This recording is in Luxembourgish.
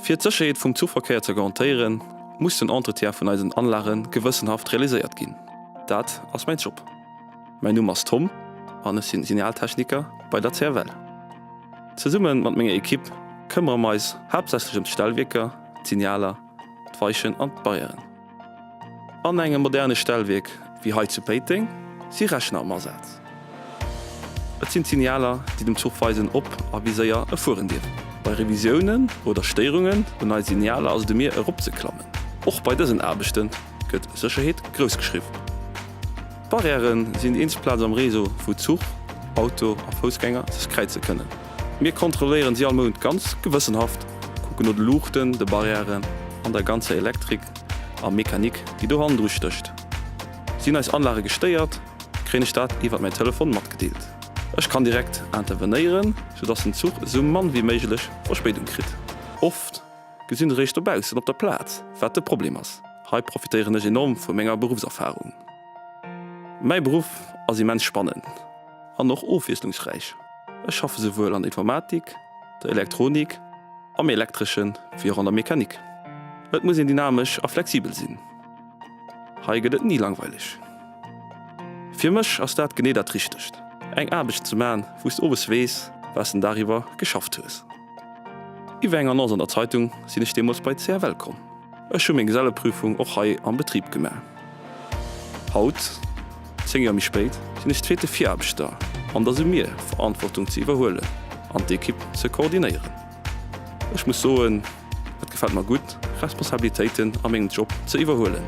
Fir d'Sécherheet vum Zuchverkéier ze garantéieren, muss den Entretien vun eisen Anlage gewëssenhaft realiséiert ginn. Dat ass mäin Job. Mäin Numm ass Tom an ech sinn Signaltechniker bei der CFL. Zesumme mat menger Ekipp këmmere mer eis haaptsächlech ëm d'Stellwierker, d'Signaler, d'Weichen an d'Barrièren. An engem moderne Stellwierk wéi hei zu Péiteng si Rechner am Asaz. Et sinn d'Signaler, déi dem Zuch weisen, ob a wéi séier e fueren dierf. Bei Revisiounen oder Stéierungen un eise Signaler ass et u mir eropzeklammen. Och bei dësen Aarbechte gëtt Sécherheet grouss geschriwwen. D'Barrièrë sinn déi eenzeg Plaz am Réseau, wou Zuch, Auto a Foussgänger sech kräize kënnen. Mir kontrolléieren si all Mount ganz gewëssenhaft, kucken no de Luuchten, de Barrièren an der ganzer Elektrik a Mechanik, déi do hannendru stécht. Sinn eis Anlage gestéiert, kréien ech dat iwwert mäin Telefon matgedeelt. Ech kann direkt intervenéieren, soudass den Zuch esou mann wéi méiglech Verspéidung kritt. Oft gesinn ech eréischt dobaussen op der Plaz, wat de Problem ass. Hei profitéieren ech enorm vu menger Beruffserfarung. Mäi Beruff ass immens spannend an och ofwiesslungsräich. Ech schaffe souwuel an der Informatik, der Elektronik, am Elektreschen wéi och an der Mechanik. Et muss een dynamesch a flexibel sinn. Hei gëtt et ni langweileg. Fir mech ass dat genee dat Richtegt, eng Aarbecht ze man, wou s de owes weess, wat s den Dag iwwer geschafft hues. Iwwer eng Annonce an der Zeitung sinn ech deemools bei d'CFL komm. Ech hu meng Geselleprüfung och hei am Betrib gemaach. Haut, 10 Joer méi spéit, sinn ech zweete Viraarbechter an et ass u mir, Verantwortung ze iwwerhuelen an d'Ekipp ze koordinéieren. Ech muss soen, et gefält mer gutt, Responsabilitéiten a mengem Job ze iwwerhuelen.